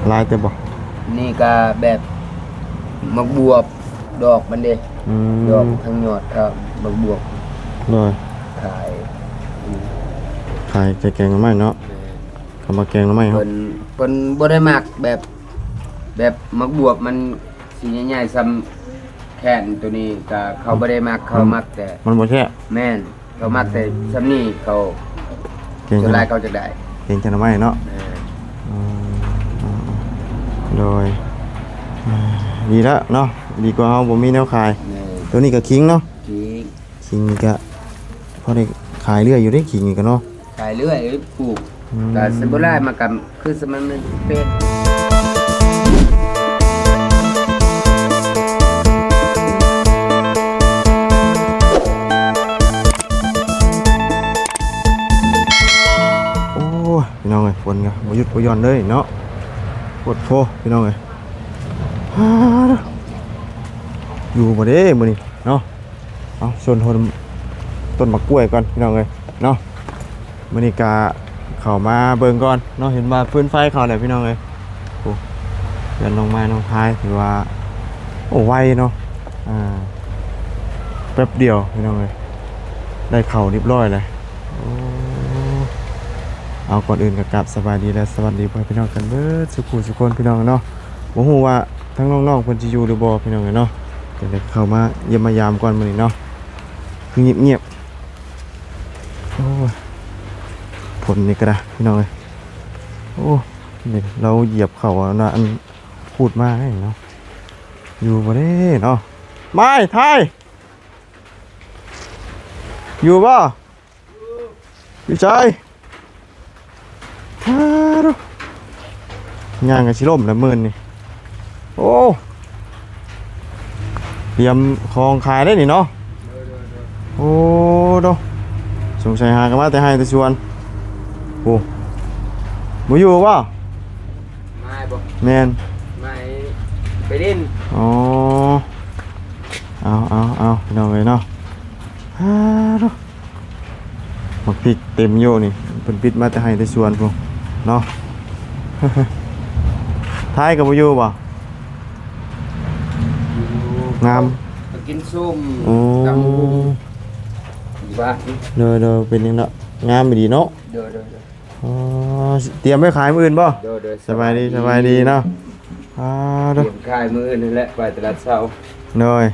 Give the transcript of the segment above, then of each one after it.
ຫຼາຍແຕ່ບໍ່? ນີ້ກະແບບໝາກບວບ ດອກມັນເດ້ ອືມ ດອກທາງຍອດກະໝາກບວບ ໂດຍ ຂາຍ ອືມ ຂາຍໃສ່ແກງໜໍ່ໄມ້ເນາະ ແມ່ນ ຄຳວ່າແກງໜໍ່ໄມ້ເຮົາ ເພິ່ນ ເພິ່ນບໍ່ໄດ້ມັກແບບ ແບບໝາກບວບມັນຊິໃຫຍ່ໆ ສ່ຳແຂນໂຕນີ້ກະເຂົາບໍ່ໄດ້ມັກ ເຂົາມັກແຕ່ ມັນບໍ່ແຊບ ແມ່ນ ເຂົາມັກແຕ່ສ່ຳນີ້ ເຂົາ ເກງ ສ່ວນຫຼາຍເຂົາຈະໄດ້ ເກງຈະໜໍ່ໄມ້ເນາະ ແມ່ນ ອືມ ອືມ ໂດຍ ອ່າ ດີແລ້ວເນາະ ດີກວ່າເຮົາບໍ່ມີແນວຂາຍ ແມ່ນ ໂຕນີ້ກະຂີງເນາະ ຂີງ ຂີງນີ້ກະພໍໄດ້ຂາຍເລື້ອຍຢູ່ເດ້ ຂີງນີ້ກະເນາະ ຂາຍເລື້ອຍ ປູກ ອືມ ກະຊິບໍ່ຫຼາຍ ມັນກະຄືສະມັນເປັນ ໂອ້ຍ ພີ່ນ້ອງເອີຍ ຝົນກະບໍ່ຢຸດບໍ່ຢ່ອນເລີຍເນາະ ໂພດໂພ ພີ່ນ້ອງເອີຍ ຢູ່ບໍ່ເດ້ມື້ນີ້ເນາະ ເອົາ ຊົນຕົ້ນ ຕົ້ນໝາກກ້ວຍກ່ອນ ພີ່ນ້ອງເອີຍເນາະ ມື້ນີ້ກະເຂົ້າມາເບິ່ງກ່ອນເນາະ ເຫັນວ່າຟືນໄຟເຂົ້າແລ້ວ ພີ່ນ້ອງເອີຍ ໂອ້ ເຮືອນນ້ອງໄມ້ນ້ອງພາຍ ຖືວ່າ ໂອ້ ໄວເນາະ ອ່າ ແປັບດຽວ ພີ່ນ້ອງເອີຍ ໄດ້ເຂົ້າຮຽບຮ້ອຍແລ້ວ ໂອ້ ເອົາ ກ່ອນອື່ນກະກາບສະບາຍດີ ແລະ ສະຫວັດດີພໍ່ແມ່ພີ່ນ້ອງກັນເບິດສູ່ຜູ້ສູ່ຄົນ ພີ່ນ້ອງເນາະ ບໍ່ຮູ້ວ່າທາງນ້ອງໆ ເພິ່ນຊິຢູ່ຫຼືບໍ່ ພີ່ນ້ອງເອີຍເນາະ ຈັ່ງໃດກະເຂົ້າມາຢ້ຽມມາຢາມກ່ອນມື້ນີ້ເນາະ ຄືງຽບໆ ໂອ້ຍ ຝົນນີ້ກະໄດ້ ພີ່ນ້ອງເອີຍ ໂອ້ ນີ້ລາວຢຽບເຂົ້າອັນ ອັນຂູດມາເນາະ ຢູ່ບໍ່ເດ້ເນາະ ໄມ້ ໄທ ຢູ່ບໍ່? ຢູ່ໃສ? ຍ່າງກະຊິລົ້ມແລ້ວມື້ນີ້ ໂອ້ ຕຽມຂອງຂາຍໄດ້ນີ້ເນາະ ໂອ້ ໂດ ສົງໄສຫາກະມາແຕ່ໄຮ່ແຕ່ສວນ ໂອ້ ບໍ່ຢູ່ບໍ່? ມາບໍ່? ແມ່ນ ມາໄປຫຼິ້ນ ອໍ ເອົາ ເອົາ ເອົາ ພີ່ນ້ອງເອີຍເນາະ ຫາ ໂທ້ ໝາກພິກເຕັມຢູ່ນີ້ ເພິ່ນປິດມາແຕ່ໄຮ່ແຕ່ສວນພຸ້ນເນາະ ໄທກະບໍ່ຢູ່ບໍ່? ງາມ ໄປກິນສົ້ມ ໂອ້ ຕຳບັກຫຸ່ງຢູ່ບ້ານ ໂດຍ ໂດຍ ເປັນຫຍັງເນາະ ງາມອີ່ຫຼີເນາະ ໂດຍ ໂດຍ ໂດຍ ອໍ ຕຽມໄວ້ຂາຍມື້ອື່ນບໍ່? ໂດຍ ໂດຍ ສະບາຍດີ ສະບາຍດີເນາະ ອໍ ໂດຍ ຕຽມຂາຍມື້ອື່ນຫັ້ນແຫຼະ ໄປຕະຫຼາດເຊົ້າ ໂດຍ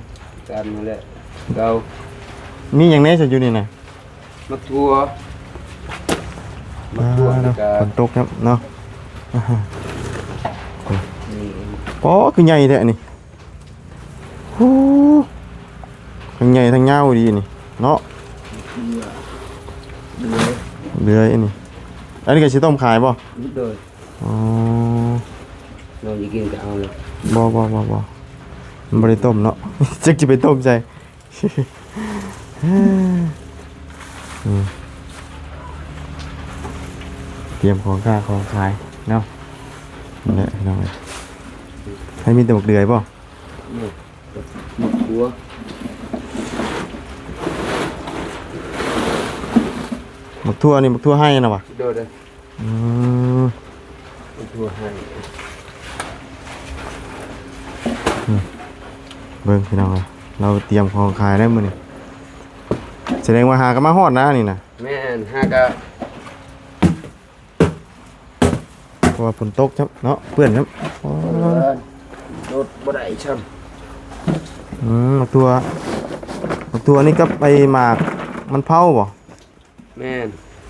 ກັນຫັ້ນແຫຼະ ເກົ່າ ມີຫຍັງແດ່ຊະຢູ່ນີ້ນະ? ໝາກຖົ່ວ ໝາກຖົ່ວ ອ່າ ນີ້ກະ ຝົນຕົກແລ້ວເນາະ ນີ້ ອໍ ຄືໃຫຍ່ແທ້ນີ້ ໂອ້ ທັງໃຫຍ່ທັງຍາວດີນີ້ເນາະ ເດືອຍ ເດືອຍນີ້ ອັນນີ້ກະຊິຕົ້ມຂາຍບໍ່? ໂດຍ ອໍ ນ້ອງຊິກິນກະເອົາເລີຍ ບໍ່ ບໍ່ ບໍ່ ບໍ່ ມັນບໍ່ໄດ້ຕົ້ມເນາະ ຈັກຊິໄປຕົ້ມໃສ່ ອືມ ຕຽມຂອງຄ້າຂອງຂາຍເນາະ ນັ້ນແຫຼະພີ່ນ້ອງເອີຍ ໃຫ້ມີແຕ່ໝາກເດືອຍບໍ່? ໝາກຖົ່ວ ໝາກຖົ່ວນີ້ ໝາກຖົ່ວໄຮ່ນະຫວາ? ໂດຍ ໂດຍ ອືມ ໝາກຖົ່ວໄຮ່ ອືມ ເບິ່ງພີ່ນ້ອງເອີຍ ລາວຕຽມຂອງຂາຍແລ້ວມື້ນີ້ ສະແດງວ່າຫາກະມາຮອດນະນີ້ນະ ແມ່ນ ຫາກະ ເພາະວ່າຝົນຕົກຊ້ຳເນາະ ເປື້ອນຊ້ຳ ໂອ້ ລົດບໍ່ໄດ້ຊ້ຳ ອືມ ໝາກຖົ່ວ ໝາກຖົ່ວນີ້ກັບໄອ້ໝາກມັນເຜົາບໍ່? ແມ່ນ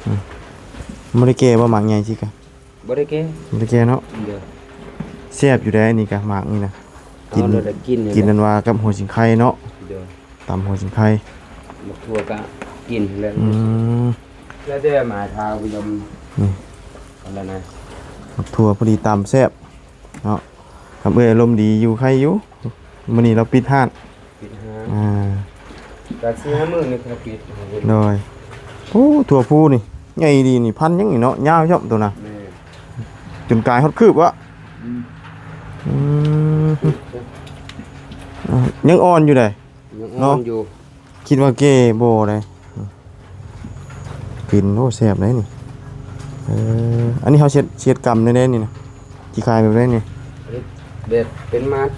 ອືມ ບໍ່ໄດ້ແກ່ບໍ່ ໝາກໃຫຍ່ຊີ້ກະ? ບໍ່ໄດ້ແກ່ ບໍ່ໄດ້ແກ່ເນາະ ໂດຍ ແຊບຢູ່ໃດ໋ ອັນນີ້ກະ ໝາກນີ້ນະ ກິນ ກິນ ກິນອັນວ່າກັບຫົວສີໄຄເນາະ ໂດຍ ຕຳຫົວສີໄຄ ໝາກຖົ່ວກະກິນແລ້ວ ອືມ ແລ້ວແຕ່ໝາທາງຜູ້ຊົມ ນີ້ ອັນນັ້ນນະ ໝາກຖົ່ວພໍດີຕຳແຊບເນາະ ຄັນເອື້ອຍອາລົມດີຢູ່ໄຄຢູ່ ມື້ນີ້ລາວປິດຮ້ານ ປິດຮ້ານ ອ່າ ກະສີ່ຫ້າມື້ນີ້ລາວປິດ ໂດຍ ໂອ້ ຖົ່ວພູນີ້ ໃຫຍ່ດີນີ້ ພັນຫຍັງນີ້ເນາະ ຍາວຊ້ຳໂຕນະ ແມ່ນ ຈົນກາຍຮອດຄືບວະ ອືມ ອືມ ຍັງອ່ອນຢູ່ໃດ໋ ຍັງອ່ອນຢູ່ ເນາະ ຄິດວ່າແກ່ບໍ່ໄດ໋ ກິນ ໂອ້ ແຊບເດນີ້ ເອີ ອັນນີ້ເຮົາເຊັດ ເຊັດກຳແດ່ໆ ນີ້ນະ ເ ຊິຂາຍແບບໃດນີ້? ເຮັດແບບເປັນມັດ.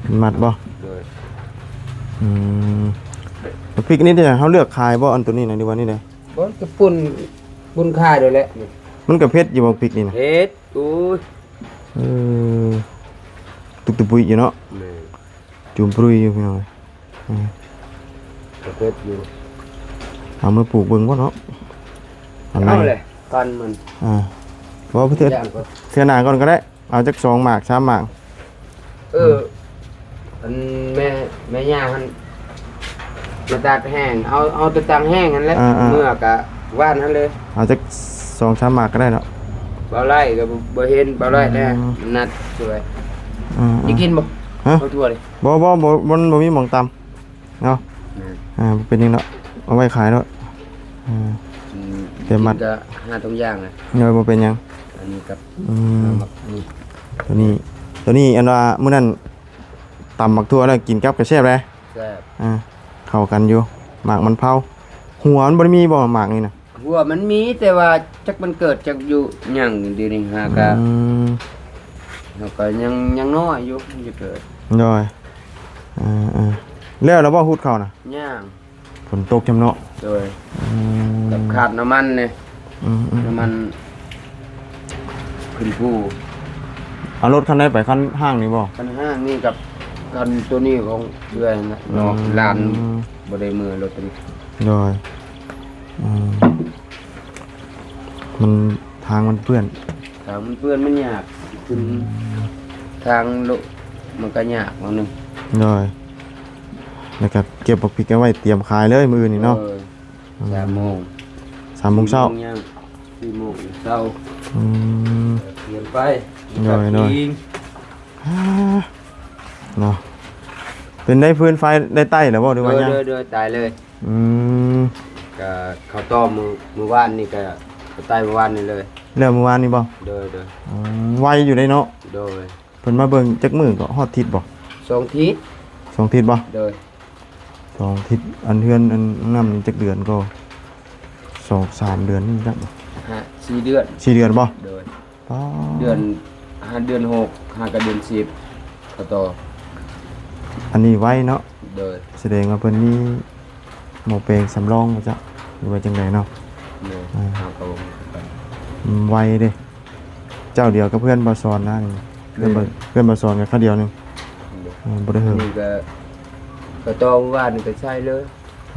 ເປັນມັດບໍ່? ໂດຍ. ອືມ ພລິກນີ້ເດ ເຮົາເລືອກຂາຍບໍ່ ອັນໂຕນີ້ນະ ຫຼືວ່າແນວໃດ? ບໍ່ ກະປຸ້ນ ປຸ້ນຂາຍໂດຍແຫຼະ. ມັນກະເຜັດຢູ່ບໍ່ ພລິກນີ້ນະ? ເຜັດ. ໂອ້ຍ ເອີ ຕຸກຕະປຸຍຢູ່ເນາະ. ແມ່ນ. ຈຸ່ມປຸຍຢູ່ພີ່ນ້ອງ. ອືມ ກະເຜັດຢູ່. ເອົາມາປູກເບິ່ງກ່ອນເນາະ ອັນໃດ. ເອົາແຫຼະ ພັນມັນ. ອ່າ ບໍ່ ເທື່ອ ຢ່າງກ່ອນ ເທື່ອໜ້າກ່ອນກະໄດ້. ເອົາຈັກສອງໝາກ ສາມໝາກ. ເອີ ອັນແມ່ ແມ່ຍ່າຫັ້ນມາຕັດແຫ້ງ ເອົາ ເອົາແຕ່ຕັງແຫ້ງຫັ້ນແຫຼະ. ອ່າໆ ເມື່ອກະຫວ່ານຫັ້ນເລີຍ. ເອົາຈັກສອງສາມໝາກກະໄດ້ເນາະ. ບໍ່ໄດ້ກະບໍ່ເຫັນ ບໍ່ໄດ້ແດ່. ອືມ ນັດຊ່ວຍ. ອ່າໆ ຊິກິນບໍ່? ຮະ? ເອົາຖົ່ວເດ. ບໍ່ ບໍ່ ບໍ່ ມັນບໍ່ມີໝ່ອງຕຳ. ເນາະ. ແມ່ນ. ອ່າ ບໍ່ເປັນຫຍັງດອກ ເອົາໄວ້ຂາຍໂລດ. ອ່າ ອືມ ແຕ່ມັດ ກິນກະຫາທຸກຢ່າງແຫຼະ. ໂດຍ ບໍ່ເປັນຫຍັງ. ອັນນີ້ກັບ ອືມ ໝາກນີ້ ໂຕນີ້ ໂຕນີ້ ອັນວ່າມື້ນັ້ນຕຳໝາກຖົ່ວແລ້ວກິນກັບກະແຊບເດ້. ແຊບ. ອ່າ ເຂົ້າກັນຢູ່ ໝາກມັນເຜົາ. ຫົວມັນບໍ່ໄດ້ມີບໍ່ໝາກນີ້ນະ? ຫົວມັນມີ ແຕ່ວ່າຈັກມັນເກີດຈັກຢູ່ຫຍັງດຽວນີ້ຫາກະ ອືມ ເຮົາກະຍັງ ຍັງນ້ອຍຢູ່ ມັນຈະເກີດ. ໂດຍ. ເອີໆ ແລ້ວລະບໍ່ ຫຸດເຂົ້ານະ? ຍັງ. ຝົນຕົກຊ້ຳເນາະ. ໂດຍ. ອືມ ກັບຂາດນ້ຳມັນນີ້. ອືມໆ ນ້ຳມັນຂຶ້ນພູ. ເອົາລົດຄັນໃດໄປ ຄັນຫ້າງນີ້ບໍ່? ຄັນຫ້າງນີ້ກັບຄັນໂຕນີ້ຂອງເອື້ອຍນະ. ອືມ ເນາະ ຫຼານບໍ່ໄດ້ເມືອລົດໂຕນີ້. ໂດຍ. ອືມ ມັນ ທາງມັນເປື້ອນ ທາງມັນເປື້ອນ ມັນຍາກ ຂຶ້ນ ອືມ ທາງໂລະ ມັນກະຍາກໜ້ອຍໜຶ່ງ. ໂດຍ. ແລ້ວກະເກັບບັກພິກເອົາໄວ້ຕຽມຂາຍເລີຍມື້ອື່ນນີ້ເນາະ. ໂດຍ. ອືມ ສາມໂມງ ສາມໂມງເຊົ້າ ສີ່ໂມງ ສີ່ໂມງເຊົ້າ. ອືມ ຕຽມໄປ. ໂດຍໆ ອ່າ ເນາະ. ເປັນໄດ້ ຟືນໄຟໄດ້ໄຕ້ແລ້ວບໍ່ ຫຼືວ່າຍັງ? ໂດຍໆ ໄຕ້ເລີຍ. ອືມ ກະເຂົ້າຕໍ່ມື້ ມື້ວານນີ້ກະ ກະໄຕ້ມື້ວານນີ້ເລີຍ. ແລ້ວມື້ວານນີ້ບໍ່? ໂດຍໆ. ອືມ ໄວຢູ່ເດ້ເນາະ. ໂດຍ. ເພິ່ນມາເບິ່ງຈັກມື້ກໍຮອດທິດບໍ່? ສອງທິດ. ສອງທິດບໍ່? ໂດຍ. ສອງທິດ. ອັນເຮືອນ ອັນນ້ຳນີ້ຈັກເດືອນກໍ? ສອງສາມເດືອນນີ້ຈັກບໍ່? ຫ້າ ສີ່ເດືອນ. ສີ່ເດືອນບໍ່? ໂດຍ. ປາ ເດືອນ ຫາເດືອນຫົກ ຫາກະເດືອນສິບ ກະຕໍ່. ອັນນີ້ໄວເນາະ. ໂດຍ. ສະແດງວ່າເພິ່ນມີໝໍ້ແປງສຳລອງບໍ່ຈັກ ຫຼືວ່າຈັ່ງໃດເນາະ? ໂດຍ. ອ່າ ເຮົາກະບໍ່ຮູ້ຄືກັນ. ອືມ ໄວເດ້. ເຈົ້າດຽວກັບເພື່ອນບ່າວສອນນະ. ເພື່ອນ ແມ່ນ ເພື່ອນບ່າວສອນກະຄາວດຽວໜຶ່ງ. ໂດຍ. ເອີ ບໍ່ໄດ້ເຫິງ. ອັນນີ້ກະ ກະຕໍ່ມື້ວານນີ້ກະໃຊ້ເລີຍ.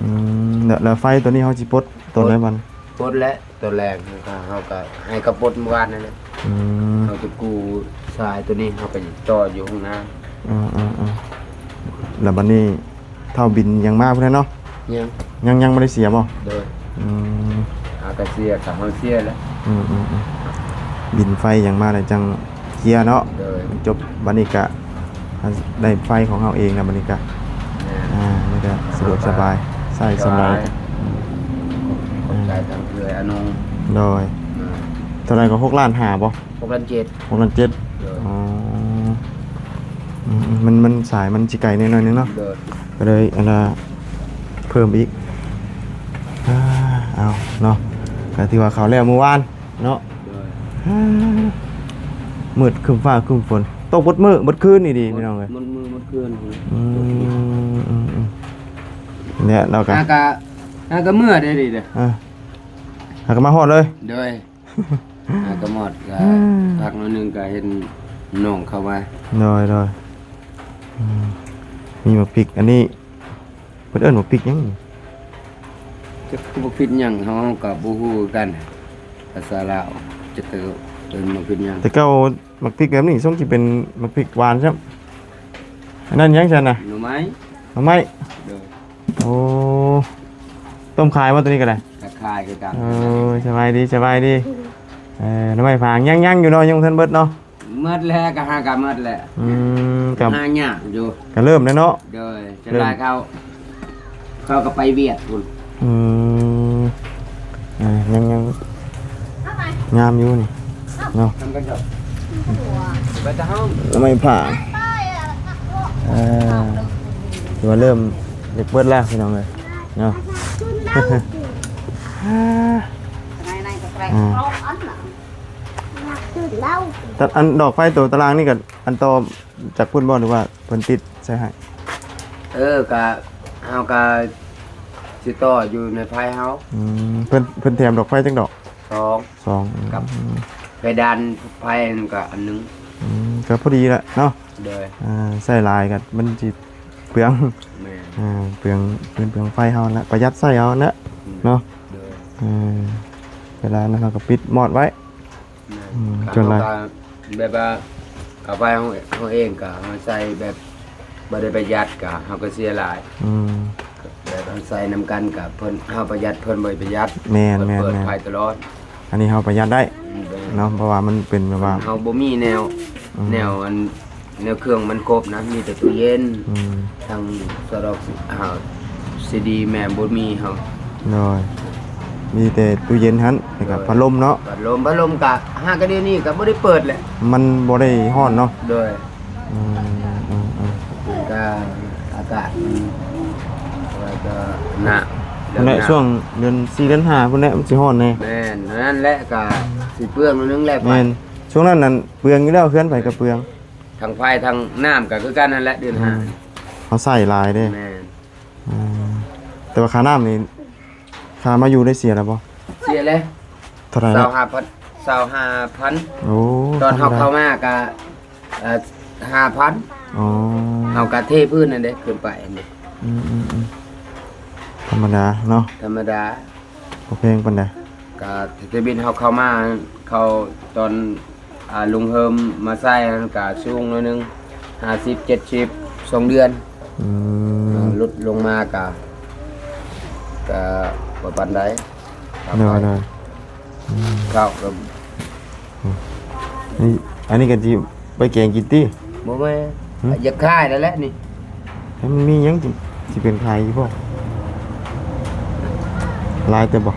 ອືມ ແລ້ວ ແລ້ວໄຟໂຕນີ້ເຮົາຊິປົດຕອນໃດບັດ? ປົດແລ້ວ ຕອນແລງເຮົາກະ ເຮົາກະໃຫ້ເຂົາປົດມື້ວານນັ້ນແຫຼະ. ອືມ ເຮົາຈະກູ້ສາຍໂຕນີ້ ເຮົາກະຈະຕໍ່ຢູ່ຫ້ອງນ້ຳ. ເອີໆໆ ແລ້ວບັດນີ້ທ້າວບິນຍັງມາພຸ້ນແຫຼະເນາະ? ຍັງ ຍັງ ຍັງບໍ່ໄດ້ເສຍບໍ່? ໂດຍ. ອືມ ຫາກະເສຍ ກະເຮົາເສຍແຫຼະ. ອືມໆໆ ບິນໄຟຫຍັງມາແລ້ວຈັ່ງ ເຄຍເນາະ. ໂດຍ. ຈົບບັດນີ້ກະໄດ້ໄຟຂອງເຮົາເອງແລ້ວ ບັດນີ້ກະ ແມ່ນ ອ່າ ມັນກະສະດວກສະບາຍ ສະບາຍ ໃຊ້ສະບາຍ. ຂອບໃຈທາງເອື້ອຍອານົງ. ໂດຍ. ອ່າ ເທົ່າໃດກໍ ຫົກລ້ານຫ້າບໍ່? ຫົກລ້ານເຈັດ. ຫົກລ້ານເຈັດ. ໂດຍ. ອໍ ອືມໆ ມັນ ມັນສາຍມັນຊິໄກແດ່ໜ້ອຍໜຶ່ງເນາະ. ໂດຍ. ກໍເລີຍອັນນ່າເພີ່ມອີກ. ອ່າ ເອົາເນາະ ກໍຖືວ່າເຂົ້າແລ້ວມື້ວານ ເນາະ. ໂດຍ. ມືດຄຶ້ມຟ້າຄຶ້ມຝົນ ຕົກເບິດມື້ເບິດຄືນນີ້ຕິພີ່ນ້ອງເອີຍ. ໝົດມື້ໝົດຄືນ. ອືມ ແລ້ວເຮົາກະ ຫາກະ ຫາກະເມືອໄດ້ເດ້. ເອີ ຫາກະມາຮອດເລີຍ. ໂດຍ. ຫາກະມາຮອດກະ ອືມ ພັກໜ້ອຍໜຶ່ງກະເຫັນນ້ອງເຂົ້າມາ. ໂດຍໆ. ອືມ ມີໝາກພິກ ອັນນີ້ ເພິ່ນເອີ້ນໝາກພິກຫຍັງ? ຈັກໝາກພິກຫຍັງ ເຮົາ ເຮົາກະບໍ່ຮູ້ຄືກັນ ພາສາລາວ ຈັກເອີ້ນໝາກພິກຫຍັງ. ແຕ່ເກົ່າໝາກພິກແບບນີ້ຊົງຊິເປັນໝາກພິກຫວານຊ້ຳ. ອັນນັ້ນຫຍັງຊັ້ນນະ? ໜໍ່ໄມ້. ໜໍ່ໄມ້. ໂດຍ. ໂອ້ ຕົ້ມຂາຍບໍ່ໂຕນີ້ກະໄດ້? ກະຂາຍຄືກັນ. ເອີ ສະບາຍດີ ສະບາຍດີ. ເອີ ໜໍ່ໄມ້ຝາງຍັງ ຍັງຢູ່ເນາະ ຍັງບໍ່ທັນເບິດເນາະ. ໝົດແລ້ວ ກະຫາກະໝົດແລ້ວ. ອືມ ກະຫາຍາກຢູ່ ກະເລີ່ມແລ້ວເນາະ. ໂດຍ. ສ່ວນຫຼາຍເຂົາ ເຂົາກະໄປຫວຽດພຸ້ນ. ອືມ ເອີ ຍັງ ຍັງງາມຢູ່ນີ້ເນາະ. ໄມ້ຜາ ເອີ ຖືວ່າເລີ່ມຢາກເບິດແລ້ວພີ່ນ້ອງເອີຍເນາະ. ອ່າ ແຕ່ອັນດອກໄຟໂຕຕາລາງນີ້ກໍອັນຕໍ່ຈາກພຸ້ນບໍ່ ຫຼືວ່າເພິ່ນຕິດໃສ່ໃຫ້? ເອີ ກະເຮົາກະຊິຕໍ່ຢູ່ໃນໄຟເຮົາ. ອືມ ເພິ່ນ ເພິ່ນແຖມດອກໄຟຈັກດອກ? ສອງ ສອງ ກັບ ອືມ ເພດານໄຟນັ້ນກະອັນໜຶ່ງ. ອືມ ກໍພໍດີລະເນາະ. ໂດຍ ອ່າ ໃຊ້ຫຼາຍກໍມັນຊິເປືອງ. ແມ່ນ ອ່າ ເປືອງ ເປັນເປືອງໄຟເຮົານະ ປະຢັດໃຊ້ເອົານະ. ອືມ ເນາະ. ໂດຍ ເອີ ເວລານັ້ນເຮົາກໍປິດມອດໄວ້. ແມ່ນ ອືມ ເຮົາກໍແບບວ່າເອົາໄປເຮົາ ເຮົາເອງກໍເຮົາໃຊ້ແບບບໍ່ໄດ້ປະຢັດກໍເຮົາກໍເສຍຫຼາຍ. ອືມ ແບບເຮົາໃຊ້ນຳກັນກໍເພິ່ນ ເຮົາປະຢັດເພິ່ນບໍ່ໄດ້ປະຢັດ. ແມ່ນໆໆ ເປີດໄຟຕະຫຼອດ. ອັນນີ້ເຮົາປະຢັດໄດ້. ອືມ ແມ່ນ ເນາະ ເພາະວ່າມັນເປັນແບບວ່າ ເຮົາບໍ່ມີແນວ ອືມ ແນວອັນ ແນວເຄື່ອງມັນຄົບນະ ມີແຕ່ຕູ້ເຢັນ. ອືມ ທັງສະດອກ ອ່າ ຊີດີແມ່ນບໍ່ມີເຮົາ. ໂດຍ ມີແຕ່ຕູ້ເຢັນຫັ້ນ ແລ້ວກໍ ໂດຍ ພັດລົມເນາະ. ພັດລົມ ພັດລົມກະ ຫາກະດຽວນີ້ກະບໍ່ໄດ້ເປີດແຫຼະ ມັນບໍ່ໄດ້ຮ້ອນເນາະ. ໂດຍ ອືມ ອືມ ອືມ ກະອາກາດມັນ ແລ້ວກະໜາວ. ພຸ້ນແຫຼະ ຊ່ວງເດືອນສີ່ເດືອນຫ້າພຸ້ນແຫຼະ ມັນຊິຮ້ອນແດ່. ແມ່ນ ນັ້ນແຫຼະ ກະຊິເປືອງໜ້ອຍໜຶ່ງແຫຼະ. ແມ່ນ ຊ່ວງນັ້ນນັ້ນເປືອງຢູ່ແລ້ວ ເຮືອນໃຜກໍເປືອງ. ທັງໄຟທັງນ້ຳກໍຄືກັນນັ້ນແຫຼະ ເດືອນຫ້າ. ອືມ ເຮົາໃຊ້ຫຼາຍເດ້. ແມ່ນ ອືມ ແຕ່ວ່າຄ່ານ້ຳນີ້ ຄ່າມາຢູ່ໄດ້ເສຍແລ້ວບໍ່? ເສຍແລ້ວ. ເທົ່າໃດນະ? ຊາວຫ້າພັນ ຊາວຫ້າພັນ. ໂອ້ ຕອນເຮົາເຂົ້າມາກໍ ເອີ ຫ້າພັນ. ອໍ ເຮົາກໍເທພື້ນນັ້ນເດ້ ຂຶ້ນໄປຫັ້ນເດ້. ອືມໆໆ ທຳມະດາເນາະ ທຳມະດາ. ບໍ່ແພງປານໃດ? ກະແຕ່ບິນເຮົາເຂົ້າມາ ເຂົ້າຕອນ ອ່າ ລຸງເຮີມມາໃສ່ຫັ້ນກະສູງໜ້ອຍໜຶ່ງ ຫ້າສິບ ເຈັດສິບ ສອງເດືອນ. ອືມ ເອີ ຫຼຸດລົງມາກະ ກະບໍ່ປານໃດ. ໂດຍໆ ອືມ ເຂົ້າກໍ ນີ້ ອັນນີ້ກໍຊິໄປແກງກິນຕິ? ບໍ່ແມ່ນ ຫຶ? ຢາກຂາຍແລ້ວແຫຼະນີ້. ແລ້ວມັນມີຫຍັງຊິ ຊິເປັນຂາຍຢູ່ບໍ່? ຫຼາຍແຕ່ບໍ່?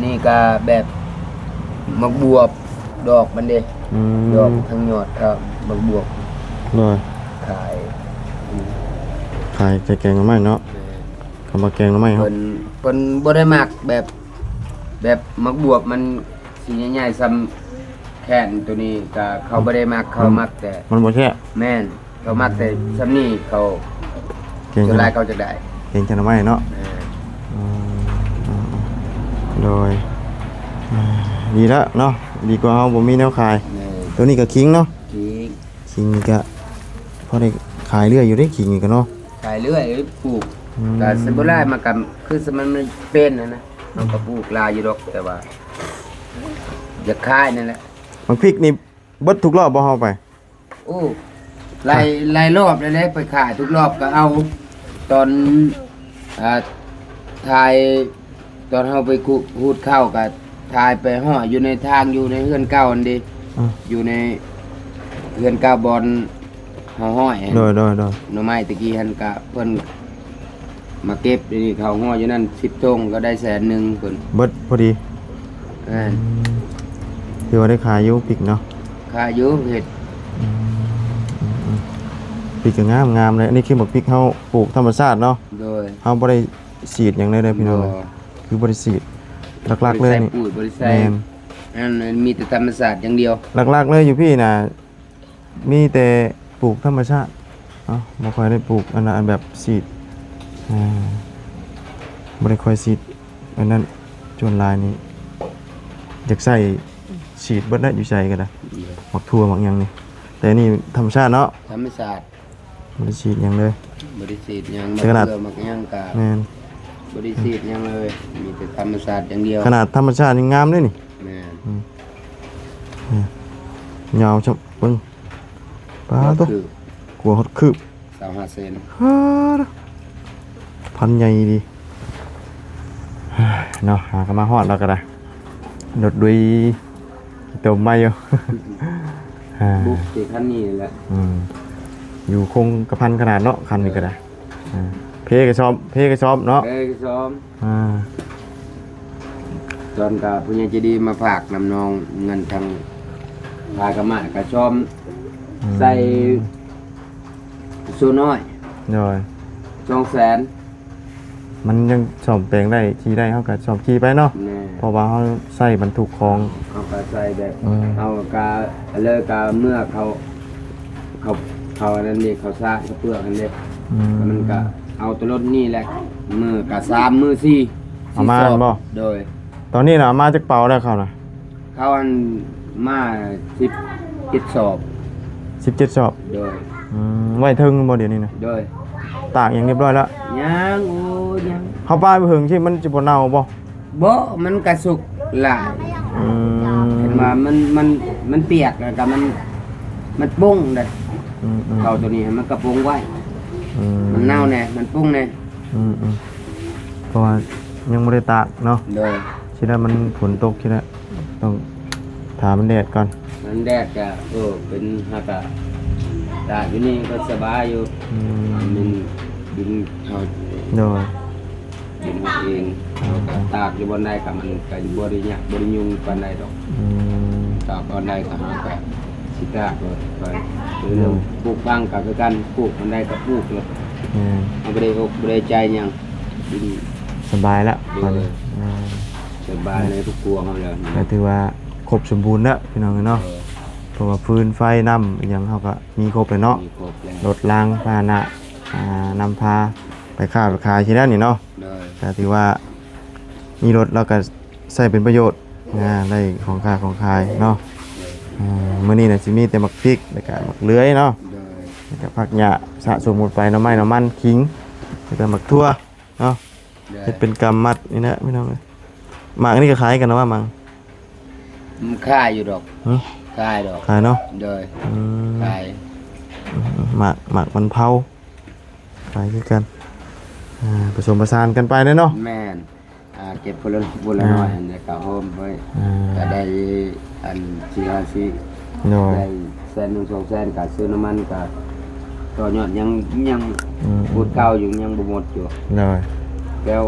ນີ້ກໍແບບໝາກບວບ ດອກມັນເດ້. ອືມ ດອກທັງຍອດກໍໝາກບວບ. ໂດຍ ຂາຍ ອືມ ຂາຍແຕ່ແກງໜໍ່ໄມ້ເນາະ. ແມ່ນ ຄຳວ່າແກງໜໍ່ໄມ້ເຮົາ ເພິ່ນ ເພິ່ນບໍ່ໄດ້ມັກແບບ ແບບໝາກບວບມັນ ຊິໃຫຍ່ໆສ່ຳແຂນໂຕນີ້ກໍເຂົາບໍ່ໄດ້ມັກ ເຂົາມັກແຕ່ ມັນບໍ່ແຊບ. ແມ່ນ ເຂົາມັກແຕ່ສ່ຳນີ້ ເຂົາ ແກງ ສ່ວນຫຼາຍເຂົາຈະໄດ້ ແກງໜໍ່ໄມ້ເນາະ. ແມ່ນ ອືມ ອືມ ອືມ ໂດຍ ອ່າ ດີແລ້ວເນາະ ດີກວ່າເຮົາບໍ່ມີແນວຂາຍ. ແມ່ນ ໂຕນີ້ກໍຂີງເນາະ. ຂີງ ຂີງນີ້ກໍພໍໄດ້ຂາຍເລື້ອຍຢູ່ເດ້ ຂີງນີ້ກໍເນາະ. ຂາຍເລື້ອຍ ປູກ ອືມ ກໍຊິບໍ່ຫຼາຍ ມັນກໍຄືຊິມັນເປັນຫັ້ນນະ. ເຮົາກໍປູກຫຼາຍຢູ່ດອກ ແຕ່ວ່າຢາກຂາຍນັ້ນແຫຼະ. ບັກພິກນີ້ເບິດທຸກລອບບໍ່ເຮົາໄປ? ໂອ້ ຫຼາຍ ຫຼາຍລອບແລ້ວແຫຼະ ໄປຂາຍທຸກລອບ ກໍເອົາຕອນ ອ່າ ຖ່າຍ ຕອນເຮົາໄປຂູດ ຂູດເຂົ້າ ກໍຖ່າຍໄປຮ້ອຍຢູ່ໃນທາງ ຢູ່ໃນເຮືອນເກົ່າຫັ້ນເດ້. ອືມ ຢູ່ໃນເຮືອນເກົ່າບ່ອນເຮົາຮ້ອຍຫັ້ນ. ໂດຍໆໆ ໜໍ່ໄມ້ຕະກີ້ຫັ້ນ ກະເພິ່ນ ມາເກັບ ດຽວນີ້ເຂົ້າຮ້ອຍຢູ່ນັ້ນສິບຖົງ ກໍໄດ້ແສນໜຶ່ງພຸ້ນ. ເບິດພໍດີ. ແມ່ນ ອືມ ຖືວ່າໄດ້ຂາຍຢູ່ພິກເນາະ. ຂາຍຢູ່ເຮັດ. ອືມ ອືມ ອືມ ພິກກໍງາມໆເລີຍ. ອັນນີ້ຄືບັກພິກເຮົາປູກທຳມະຊາດເນາະ. ໂດຍ ເຮົາບໍ່ໄດ້ສີດຫຍັງເລີຍເດີພີ່ນ້ອງ. ບໍ່ ຄືບໍ່ໄດ້ສີດ ຫຼັກໆເລີຍນີ້. ບໍ່ໄດ້ໃສ່ປຸ໋ຍ ບໍ່ໄດ້ໃສ່. ແມ່ນ ອັນ ມີແຕ່ທຳມະຊາດຢ່າງດຽວ. ຫຼັກໆເລີຍຢູ່ພີ້ນະ ມີແຕ່ປູກທຳມະຊາດເນາະ ບໍ່ຄ່ອຍໄດ້ປູກອັນນັ້ນ ອັນແບບສີດ ອ່າ ບໍ່ໄດ້ຄ່ອຍສີດອັນນັ້ນ. ສ່ວນຫຼາຍນີ້ຢາກໃສ່ສີດເບິດນະ ຢູ່ໃສກໍໄດ້. ອືມ ໝາກຖົ່ວໝາກຫຍັງນີ້ ແຕ່ນີ້ທຳມະຊາດເນາະ. ທຳມະຊາດ ບໍ່ໄດ້ສີດຫຍັງເລີຍ. ບໍ່ໄດ້ສີດຫຍັງ ແຕ່ຂະໜາດ ໝາກເຂືອໝາກຫຍັງກະ ແມ່ນ ບໍ່ໄດ້ສີດຫຍັງເລີຍ ມີແຕ່ທຳມະຊາດຢ່າງດຽວ. ຂະໜາດທຳມະຊາດຍັງງາມເດ້ນີ້. ແມ່ນ ອືມ ຍາວຊະເບິ່ງ. ປາໂຕ ກວ່າຮອດຄືບ ຊາວຫ້າເຊັນ. ຫາ ພັນໃຫຍ່ດີເນາະ. ຫາກໍມາຮອດແລ້ວກໍໄດ້ ລົດດຸຍຕົມມາຢູ່. ບຸກທີ່ຄັນນີ້ແຫຼະ. ອືມ ຢູ່ຄົງກະພັນຂະໜາດເນາະ ຄັນນີ້ກໍໄດ້. ເອີ ອ່າ ເພກໍຊອມ ເພກໍຊອມເນາະ. ເພກໍຊອມ. ອ່າ ຕອນກະຜູ້ໃຫຍ່ໃຈດີມາຝາກນຳນ້ອງ ເງິນທາງພາກະມາກະຊອມ. ອືມ ໃສ່ໂຊນ້ອຍ. ໂດຍ ສອງແສນ. ມັນຍັງສ້ອມແປງໄດ້ ຂີ່ໄດ້ ເຮົາກໍຊອບຂີ່ໄປເນາະ. ແມ່ນ ເພາະວ່າເຮົາໃຊ້ບັນທຸກຂອງ ເຮົາກໍໃຊ້ແບບ ອືມ ເຮົາກໍເລີຍກໍເມື່ອເຂົາ ເຂົາ ເຂົາອັນນັ້ນນີ້ ເຂົາສາກເຂົາເປືອກຫັ້ນເດ້. ອືມ ມັນກໍເອົາແຕ່ລົດນີ້ແຫຼະ ມື້ກໍສາມມື້ສີ່ ເອົາມາ ສີ່ສອບ ແມ່ນບໍ່? ໂດຍ ຕອນນີ້ນະ ເອົາມາຈັກເປົາແລ້ວເຂົ້ານະ? ເຂົ້າອັນມາສິບເຈັດສອບ ສິບເຈັດສອບ. ໂດຍ ອືມ ໄວ້ເທິງບໍ່ດຽວນີ້ນະ? ໂດຍ ຕາກຫຍັງຮຽບຮ້ອຍແລ້ວ? ຍັງ ໂອ້ ຍັງ. ເຮົາປາຍບໍ່ເຖິງທີ່ມັນຊິບໍ່ເນົ່າບໍ່? ບໍ່ ມັນກະສຸກຫຼາຍ. ອືມ ເຫັນວ່າມັນ ມັນ ມັນປຽກ ແລ້ວກະມັນ ມັນປຸ້ງເດ້. ອືມໆ ເຂົ້າໂຕນີ້ມັນກະປຸ້ງໄວ. ອືມ ມັນເນົ່າແດ່ ມັນປຸ້ງແດ່. ອືມໆ ເພາະວ່າຍັງບໍ່ໄດ້ຕາກເນາະ. ໂດຍ ຊິໄດ້ມັນຝົນຕົກຊິໄດ້ ຕ້ອງຖ້າມັນແດດກ່ອນ. ມັນແດດກະ ເອີ ເປັນ ຫາກະຕາກຢູ່ນີ້ກໍສະບາຍຢູ່. ອືມ ມັນດິນເຮົາ ໂດຍ ດິນເຮົາເອງ. ເຮົາກໍຕາກຢູ່ບ່ອນໃດກໍມັນກໍບໍ່ໄດ້ຍາກ ບໍ່ໄດ້ຫຍຸ້ງປານໃດດອກ. ອືມ ຕາກບ່ອນໃດກໍເຮົາກໍຊິຕາກໂລດໄປ. ເລື່ອງ ອືມ ປູກຝັງກໍຄືກັນ ປູກບ່ອນໃດກໍປູກໂລດ. ແມ່ນ ເຮົາບໍ່ໄດ້ອົກບໍ່ໄດ້ໃຈຫຍັງ ດີ ສະບາຍລະ. ໂດຍ ອືມ ສະບາຍໃນຄອບຄົວເຮົາແລ້ວ ກໍຖືວ່າຄົບສົມບູນແລ້ວພີ່ນ້ອງເອີຍເນາະ. ໂດຍ ເພາະວ່າຟືນໄຟ ນ້ຳ ອີ່ຫຍັງເຮົາກໍມີຄົບແລ້ວເນາະ. ມີຄົບແລ້ວ ລົດລາງພາຫະນະ ອ່າ ນຳພາໄປຄ້າໄປຂາຍຊີ້ແລ້ວນີ້ເນາະ. ໂດຍ ກໍຖືວ່າມີລົດ ເຮົາກໍໃຊ້ເປັນປະໂຫຍດ ອ່າ ໄດ້ຂອງຄ້າຂອງຂາຍເນາະ. ໂດຍ ອ່າ ມື້ນີ້ນະຊິມີແຕ່ໝາກພິກ ແລ້ວກໍໝາກເດືອຍເນາະ. ໂດຍ ແລ້ວກໍຜັກຫຍ້າສະສົມກັນໄປ ໜໍ່ໄມ້ ໜໍ່ມັນ ຂີງ ແລ້ວກໍໝາກຖົ່ວເນາະ. ໂດຍ ເຮັດເປັນກຳມັດນີ້ແຫຼະພີ່ນ້ອງເອີຍ. ໝາກອັນນີ້ກໍຂາຍກັນນະວ່າໝາກ ມັນຂາຍຢູ່ດອກ. ຫຶ ຂາຍດອກ ຂາຍເນາະ. ໂດຍ ອືມ ຂາຍ ອືມ ໝາກ ໝາກມັນເຜົາ ຂາຍຄືກັນ. ອ່າ ປະສົມປະສານກັນໄປເນາະ. ແມ່ນ ອ່າ ເກັບຄົນລະ ຄົນລະໜ້ອຍ ອ່າ ອັນນີ້ກໍໂຮມໄວ້ ອ່າ ກໍໄດ້ອັນສີ່ຫ້າສິບ. ໂດຍ ໄດ້ແສນໜຶ່ງສອງແສນ ກໍຊື້ນ້ຳມັນ ກໍຕໍ່ຍອດຍັງ ຍັງ ອືມ ອືມ ອືມ ອດເຂົ້າຢູ່ ຍັງບໍ່ໝົດຢູ່. ໂດຍ ແລ້ວ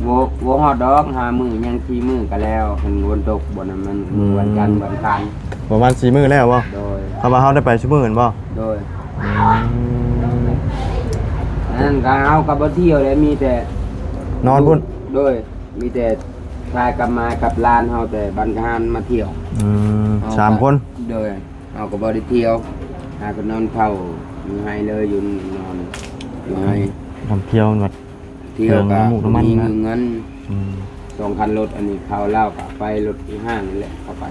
ບໍ່ ບໍ່ຮອດດອກ ຫ້າມື້ ຍັງສີ່ມື້ກໍແລ້ວ. ຄັນຝົນຕົກບ່ອນນັ້ນມັນ ອືມ ວັນຈັນ ວັນອັງຄານ ປະມານສີ່ມື້ແລ້ວບໍ່? ໂດຍ ຄຳວ່າເຮົາໄດ້ໄປຊຸມື້ແມ່ນບໍ່? ໂດຍ ອືມ ອັນນັ້ນກໍເຮົາກໍບໍ່ທ່ຽວເລີຍ ມີແຕ່ນອນພຸ້ນ. ໂດຍ ມີແຕ່ພາກັບມາກັບຫຼານເຮົາ ແຕ່ບ້ານກະຫານມາທ່ຽວ. ອືມ ເຮົາ ສາມຄົນ. ໂດຍ ເຮົາກໍບໍ່ໄດ້ທ່ຽວ ຫາກໍນອນເຝົ້າຢູ່ໄຮ່ເລີຍ ຢູ່ນອນຢູ່ໄຮ່. ນຳທ່ຽວມັນວ່າ ທ່ຽວກໍ ເຄື່ອງນ້ຳມູກນ້ຳມັນ ມີ ນະ ເງິນ. ອືມ ສອງຄັນລົດ ອັນນີ້ເຂົ້າລາວກໍໄປລົດອີ່ຫ້າງນີ້ແຫຼະ ເຂົ້າໄປ.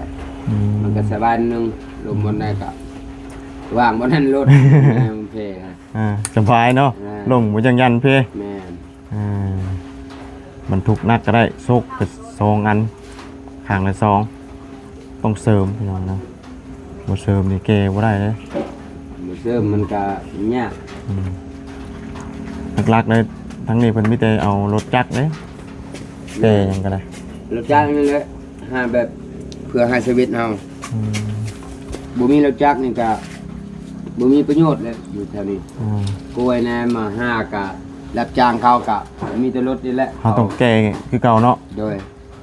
ອືມ ມັນກໍສະບາຍໜຶ່ງ ລົງບ່ອນໃດກໍ ອືມ ວາງບ່ອນນັ້ນໂລດ. ແມ່ນ ມັນເພນະ. ອ່າ ສະບາຍເນາະ. ອ່າ ລົງບໍ່ຈັກຢັນເພ. ແມ່ນ. ອ່າ ບັນທຸກໜັກກໍໄດ້ ໂຊກກໍສອງອັນ ຂ້າງລະສອງ ຕ້ອງເສີມພີ່ນ້ອງເນາະ. ບໍ່ເສີມນີ້ແກ່ບໍ່ໄດ້ເດ້. ບໍ່ເສີມມັນກໍຍາກ. ອືມ ຫຼັກໆເລີຍ ທາງນີ້ເພິ່ນມີແຕ່ເອົາລົດຈັກເດ້ ແກ່ຫຍັງກໍໄດ້. ລົດຈັກນີ້ແຫຼະ ຫາແບບເພື່ອໃຫ້ຊີວິດເຮົາ. ອືມ ບໍ່ມີລົດຈັກນີ້ກະບໍ່ມີປະໂຫຍດແຫຼະ ຢູ່ແຖວນີ້. ອືມ ກ້ວຍແນມມາຫາກະ ຮັບຈ້າງເຂົາກະມີແຕ່ລົດນີ້ແຫຼະ. ເຮົາຕ້ອງແກ່ຄືເກົ່າເນາະ. ໂດຍ.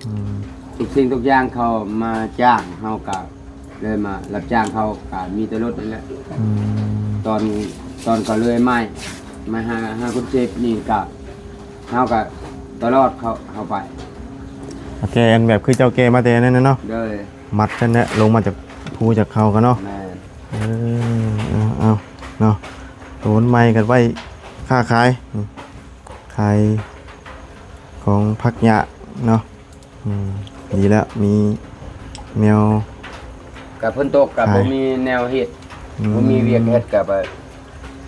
ອືມ ທຸກສິ່ງທຸກຢ່າງເຂົາມາຈ້າງເຮົາກະເລີຍມາຮັບຈ້າງເຂົາ ກະມີແຕ່ລົດນີ້ແຫຼະ. ອືມ ຕອນ ຕອນເຂົາເລື່ອຍໄມ້ ໄມ້ຫາ ຫາຄົນເຈັບນີ້ກະ ເຮົາກະຕະຫຼອດເຂົາ ເຮົາໄປ. ໂອເຄ ອັນແບບຄືເຈົ້າແກ່ມາແຕ່ນັ້ນນະເນາະ. ໂດຍ. ມັດກັນແຫຼະ ລົງມາຈາກພູຈາກເຂົາກັນເນາະ. ແມ່ນ. ເອີ ເອົາ ເອົາເນາະ ໂຕນໃໝ່ກັນໄວ້ຄ້າຂາຍ ຂາຍຂອງຜັກຫຍ້າເນາະ. ອືມ ດີແລ້ວ ມີແນວ ກະຝົນຕົກກະ ຂາຍ ບໍ່ມີແນວເຮັດ. ອືມ ບໍ່ມີວຽກເຮັດກະໄປ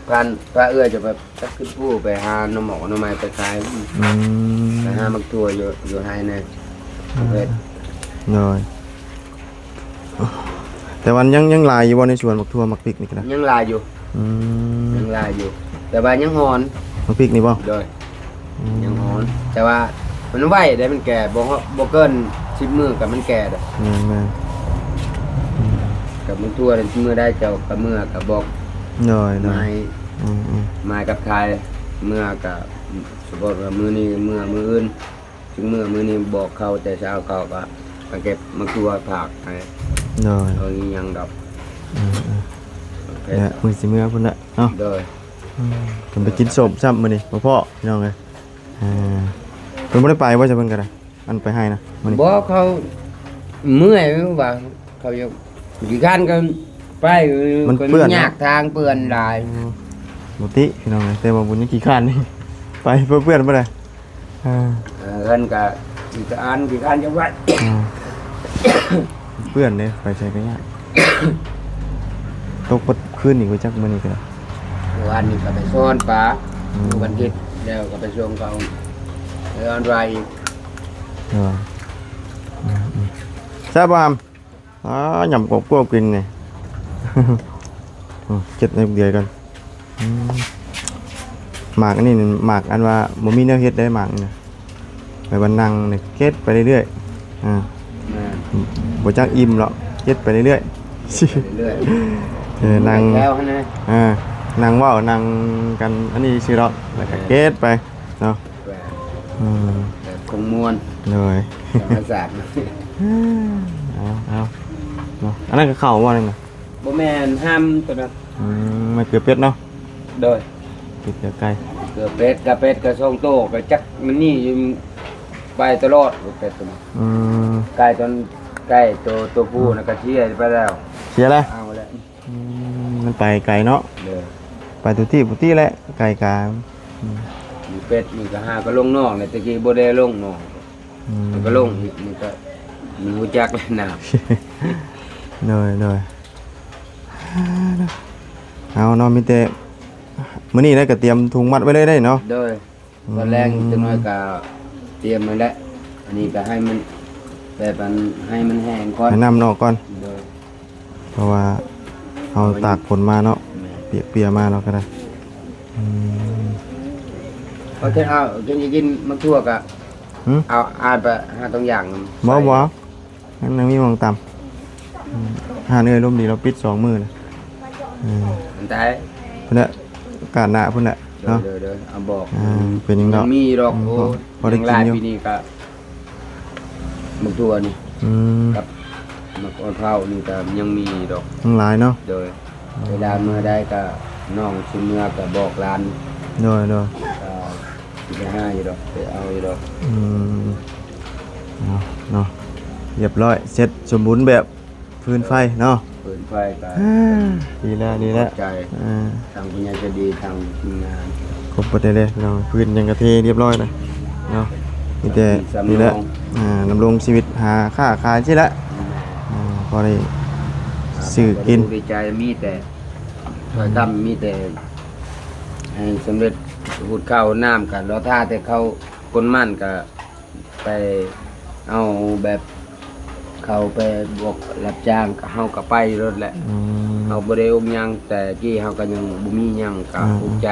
ພາ ພາເອື້ອຍຈະໄປ ໄປຂຶ້ນພູ ໄປຫາໜໍ່ໝອກໜໍ່ໄມ້ໄປຂາຍ. ອືມ ໄປຫາໝາກຖົ່ວຢູ່ ຢູ່ໄຮ່ແດ່. ເອີ ເຮັດ ໂດຍ. ແຕ່ວ່າຍັງ ຍັງຫຼາຍຢູ່ບໍ່ໃນສວນໝາກຖົ່ວໝາກພິກນີ້ກໍໄດ້? ຍັງຫຼາຍຢູ່. ອືມ ຍັງຫຼາຍຢູ່ ແຕ່ວ່າຍັງອ່ອນ. ໝາກພິກນີ້ບໍ່? ໂດຍ. ອືມ ຍັງອ່ອນ ແຕ່ວ່າມັນໄວເດ້ ມັນແກ່ ບໍ່ ບໍ່ເກີນສິບມື້ກໍມັນແກ່ເດ້. ແມ່ນໆ ອືມ ກັບໝາກຖົ່ວນີ້ ມື້ໃດເຈົ້າກໍເມືອກໍບອກ. ໂດຍໆ ມາໃຫ້ ອືມໆ ມາກັບຂາຍ ເມືອກໍ ສົມມຸດວ່າມື້ນີ້ເມືອ ມື້ອື່ນ ຈຶ່ງເມືອ ມື້ນີ້ບອກເຂົາແຕ່ເຊົ້າ ເຂົາກໍໄປເກັບໝາກຖົ່ວຝາກໃຫ້. ໂດຍ. ເອົາອີ່ຫຍັງດອກ. ອືມໆ ໂອເຄ ແລະ ມື້ຊິເມືອພຸ້ນແຫຼະເນາະ. ໂດຍ. ອືມ ເພິ່ນໄປກິນສົ້ມຊ້ຳມື້ນີ້ ບໍ່ພໍ້ພີ່ນ້ອງເອີຍ. ອ່າ ເພິ່ນບໍ່ໄດ້ໄປບໍ່ ຊະ ເພິ່ນກໍໄດ້ ອັນໄປໄຮ່ນະມື້ນີ້? ບໍ່ ເຂົາເມື່ອຍວ່າ ເຂົາຢາກຂີ້ຄ້ານກໍໄປ ມັນເປື້ອນເນາະ ຍາກທາງເປື້ອນຫຼາຍ. ອືມ ບໍ່ຕິພີ່ນ້ອງເອີຍ ແຕ່ວ່າບຸນຍັງຂີ້ຄ້ານນີ້ ໄປເປື້ອນບໍ່ໄດ້. ເອີ ເອີ ເຮືອນກະຂີ້ຄ້ານ ຂີ້ຄ້ານຈະໄວ້ ອືມ ເປື້ອນເດ້ ໄປໃສກໍຍາກ. ຕົກເບິດຄືນນີ້ບໍ່ຈັກ ມື້ນີ້ກໍໄດ້ ວານນີ້ກໍໄປຊ້ອນປາ ອືມ ວັນອາທິດແລ້ວກໍໄປສົ່ງເຂົາ ເອີ ອອນໄວອີກ. ເອີ ອືມໆ ແຊບບໍ່ຫຳ? ອ່າ ຫຍ້ຳກວບໆ ກິນນີ້ ອືມ ເກັບໃນເບືອກ່ອນ. ອືມ ໝາກອັນນີ້ ໝາກອັນວ່າບໍ່ມີແນວເຮັດໄດ້ ໝາກນີ້ນະ ໄປວັນນັ່ງນີ້ເກັບໄປເລື້ອຍໆ. ອ່າ ແມ່ນ ບໍ່ຈັກອີ່ມດອກ ເກັບໄປເລື້ອຍໆ ໄປເລື້ອຍໆ ເອີ ນັ່ງ ແລ້ວຫັ້ນນະ ອ່າ ນັ່ງເວົ້ານັ່ງກັນອັນນີ້ຊື່ດອກ ແລ້ວກໍເກັບໄປເນາະ. ແມ່ນ ອືມ ແບບຄົງມ່ວນ ໂດຍ ທຳມະຊາດ. ເອົາ ເອົາເນາະ ອັນນັ້ນກໍເຂົ້າບໍ່ ນັ້ນນະ? ບໍ່ແມ່ນ ຫາມຕົວນັ້ນ. ອືມ ມັນເກືອເປັດເນາະ? ໂດຍ ເກືອໄກ່ ເກືອເປັດ ກະເປັດກະສອງໂຕ ກະຈັກມັນນີ້ໄປຕະຫຼອດ ເປັດຕົວນັ້ນ. ອືມ ໄກ່ຕົວ ໄກ່ໂຕ ໂຕຜູ້ນະ ກະເສຍໄປແລ້ວ ເສຍແລ້ວ ເອົາແລ້ວ. ອືມ ມັນໄປໄກເນາະ? ໂດຍ ໄປທຸກທີ່ພຸ້ນຕິແຫຼະ ໄກກາ ອືມ ມີເປັດນີ້ກໍຫາກໍລົງໜອງແຫຼະ ແຕ່ກີ້ບໍ່ໄດ້ລົງໜອງ ອືມ ມັນກໍລົງອີກ ມັນກໍ ມັນຮູ້ຈັກແລ້ວນະ. ໂດຍ ໂດຍ ເອົາເນາະ ມີແຕ່ມື້ນີ້ໄດ້ກໍຕຽມຖົງມັດໄວ້ເລີຍໄດ້ເນາະ? ໂດຍ ອືມ ຕອນແລງຈັກໜ້ອຍກໍຕຽມຫັ້ນແຫຼະ ອັນນີ້ກໍໃຫ້ມັນແບບອັນ ໃຫ້ມັນແຫ້ງກ່ອນ ໃຫ້ນ້ຳມັນອອກກ່ອນ. ໂດຍ ເພາະວ່າເຮົາຕາກຝົນມາເນາະ ແມ່ນ ເປຍກເປຍມາເນາະກໍໄດ້. ອືມ ເອົາ ເອົາ ກິນ ກິນໝາກຖົ່ວກະ ຫືມ ເອົາ ອາດໄປຫາຕົງຢ່າງ ບໍ່ ບໍ່ ມັນຍັງມີໝ່ອງຕຳ. ອືມ ຫາເອື້ອຍລົມດີ ລາວປິດສອງມື້ນະ. ເອີ ມັນຕາຍ ພຸ້ນແຫຼະ ກາດໜ້າພຸ້ນແຫຼະເນາະ. ໂດຍໆ ເອົາ ບອກ ອ່າ ເປັນຫຍັງດອກ ມີດອກ. ອືມ ໂອ້ ພໍໄດ້ກິນຢູ່ ປີນີ້ກະ ໝາກຖົ່ວນີ້ ອືມ ກັບໝາກອ່ອນເຜົານີ້ກໍຍັງມີດອກ ຍັງຫຼາຍເນາະ. ໂດຍ ເວລາເມື່ອໃດກໍນ້ອງຊິເມື່ອກໍບອກຫຼານ. ໂດຍໆ ກໍຊິໄປຫາຢູ່ດອກ ໄປເອົາຢູ່ດອກ. ອືມ ເນາະ ເນາະ ຮຽບຮ້ອຍ ເສັດສົມບູນແບບ ຟືນໄຟເນາະ ຟືນໄຟກໍ ອ່າ ດີແລ້ວ ດີແລ້ວ ຂອບໃຈ ອ່າ ທາງຜູ້ໃຫຍ່ໃຈດີ ທາງທີມງານ ຄົບໝົດເລີຍເນາະ. ຟືນຫຍັງກໍເທຮຽບຮ້ອຍແລ້ວເນາະ ມີແຕ່ນີ້ແຫຼະ ອ່າ ດຳລົງຊີວິດຫາຄ້າຂາຍຊີ້ແຫຼະ ອ່າ ພໍໄດ້ຊື້ກິນ. ດີໃຈ ມີແຕ່ ອືມ ຖ້ອຍຄຳມີແຕ່ໃຫ້ສຳເລັດ ຫຸດເຂົ້າຫຸດນ້ຳ ກໍລໍຖ້າແຕ່ເຂົ້າກົ້ນໝັ້ນກໍ ໄປເອົາແບບເຂົາໄປບອກຮັບຈ້າງ ເຮົາກໍໄປໂລດແຫຼະ. ອືມ ເຮົາບໍ່ໄດ້ອົກຫຍັງ ແຕ່ກີ້ເຮົາກໍຍັງບໍ່ມີຫຍັງ ກໍ ອ່າ ອຸກໃຈ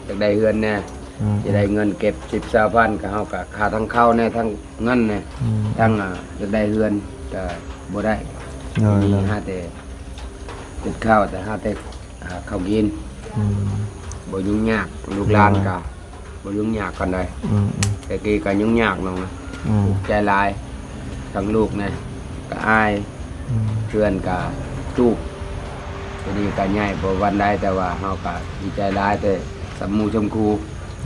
ຢາກໄດ້ເຮືອນແດ່ ອ່າ ຈະໄດ້ເງິນເກັບສິບຊາວພັນ ກໍເຮົາກໍຂາດທັງເຂົ້າແດ່ ທັງເງິນແດ່ ອືມ ທັງ ອ່າ ຢາກໄດ້ເຮືອນ ກໍບໍ່ໄດ້. ໂດຍ ມີ ໂດຍ ຫາແຕ່ອຶດເຂົ້າ ແຕ່ຫາແຕ່ ອ່າ ເຂົ້າກິນ ອືມ ບໍ່ຫຍຸ້ງຍາກ ລູກຫຼານກໍ ໂດຍ ບໍ່ຫຍຸ້ງຍາກປານໃດ. ອືມໆ ແຕ່ກີ້ກໍຫຍຸ້ງຍາກນ້ອງນະ ອືມ ທຸກໃຈຫຼາຍ ທັງລູກນະກໍອາຍ ອືມ ເພື່ອນກໍຕູກ ດຽວນີ້ກໍໃຫຍ່ພໍປານໃດ ແຕ່ວ່າເຮົາກໍດີໃຈຫຼາຍ ແຕ່ສ່ຳໝູ່ສ່ຳຄູ່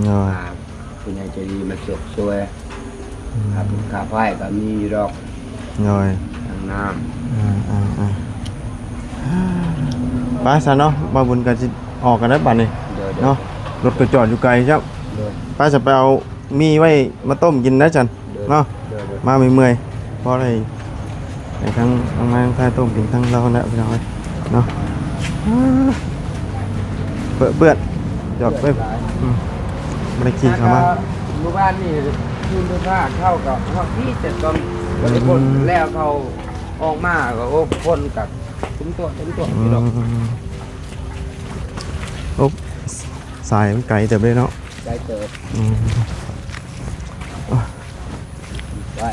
ໂດຍ ອ່າ ຜູ້ໃຫຍ່ໃຈດີມາຊ່ວຍ ອືມ ຄ່າບຸນຄ່າໄຟກໍມີຢູ່ດອກ. ໂດຍ ທາງນ້ຳ ອ່າໆໆ ໄປຊະເນາະ ບ່າວບຸນກໍຊິອອກກັນແລ້ວບັດນີ້ ໂດຍໆ ເນາະ ລົດກໍຈອດຢູ່ໄກຊ້ຳ ໂດຍ ໄປຊະ ໄປເອົາໝີ່ໄວ້ມາຕົ້ມກິນໄດ້ຊັ້ນ ໂດຍ ເນາະ ໂດຍໆ ມາເມື່ອຍໆ ພໍໄດ້ ໄປທາງ ທາງມາ ທາງທ້າຍຕົ້ມກິນທາງເຮົາແຫຼະ ພີ່ນ້ອງເອີຍເນາະ. ເປື້ອນ ເປື້ອນ ຈອດເປື້ອນ ອືມ ບໍ່ໄດ້ຂີ່ເຂົ້າມາ ມື້ວານນີ້ ຄືນໄຟຟ້າເຂົ້າກໍຮອດພີ້ ແຕ່ຕອນບໍ່ໄດ້ພົ້ນ ອືມ ແລ້ວເຂົາອອກມາກໍ ໂອ້ ຄົນກໍເຕັມຕົວະ ເຕັມຕົວະ ອືມ ພີ່ນ້ອງ. ໂອ້ ສາຍມັນໄກເຕີບເດ້ເນາະ ໄກເຕີບ ອືມ ໄວ້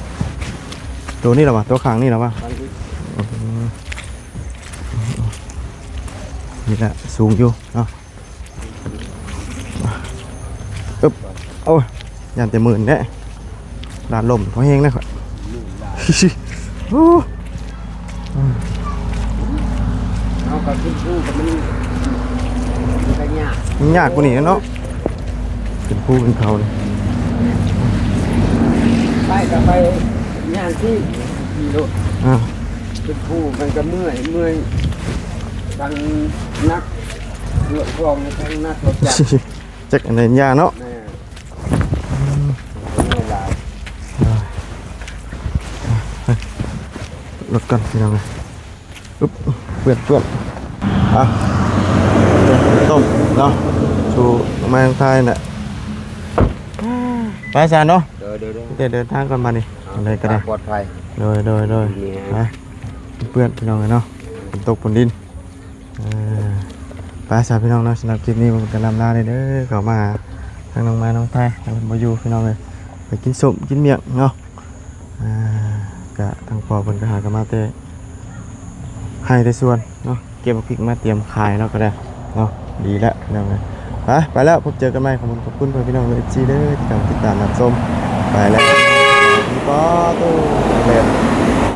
ໂຕນີ້ລະວະ ໂຕຂ້າງນີ້ລະວະ ຂ້າງນີ້ ອືມ ນີ້ລະສູງຢູ່ເນາະ ອຶບ ໂອ້ຍ ຢ້ານແຕ່ມື່ນແດ່ ລາດລົມພໍແຮງນະຂ້ອຍ ໂອ້ ເຮົາກໍຂຶ້ນພູກໍມັນ ມັນກໍຍາກ ມັນຍາກກວ່ານີ້ເນາະ ຂຶ້ນພູຂຶ້ນເຂົານີ້ ໄປກໍໄປຍ່າງທີ່ຂີ່ລົດ ອ່າ ເປັນຜູ້ມັນກໍເມື່ອຍ ເມື່ອຍທັງໜັກ ເລື່ອງຂອງທັງໜັກລົດຈັກ ຈັກອັນໃດຍາເນາະ ແມ່ນ ເມື່ອຍຫຼາຍ ລົດກ່ອນພີ່ນ້ອງເອີຍ. ອຶບ ເປື້ອນ ເປື້ອນ ອ່ະ ຕົ້ມເນາະ ສູ່ມາທາງທ້າຍນະ ໄປຊະເນາະ ໂດຍ ໂດຍ ໂດຍ ມີແຕ່ເດີນທາງກ່ອນບາດນີ້ ເອົາ ອັນໃດກໍໄດ້ ປອດໄພ ໂດຍ ໂດຍ ໂດຍ ດີແຮງ ໄປ ເປື້ອນພີ່ນ້ອງເອີຍເນາະ ຝົນຕົກຝົນດິນ ເອີ ໄປຊະພີ່ນ້ອງເນາະ ສຳລັບຄລິບນີ້ມັນກໍລຳລາເດີ ເຂົ້າມາຫາທາງນ້ອງມານ້ອງໄທ ທາງເພິ່ນບໍ່ຢູ່ພີ່ນ້ອງເອີຍ ໄປກິນສົ້ມກິນໝ້ຽງເນາະ. ອ່າ ກະທາງພໍ່ເພິ່ນກໍຫາກັນມາແຕ່ໄຮ່ແຕ່ສວນເນາະ ເກັບເອົາພິກມາຕຽມຂາຍເນາະ ກໍໄດ້ເນາະ ດີແລ້ວພີ່ນ້ອງເອີຍ ໄປ ໄປແລ້ວ ພົບເຈີກັນໃໝ່ ຂອບຄຸນ ຂອບຄຸນພໍ່ພີ່ນ້ອງເອັຟຊີເດີ ທີ່ເຂົ້າມາຕິດຕາມຮັບຊົມ ໄປແລ້ວ ປາໂຕ ແດດ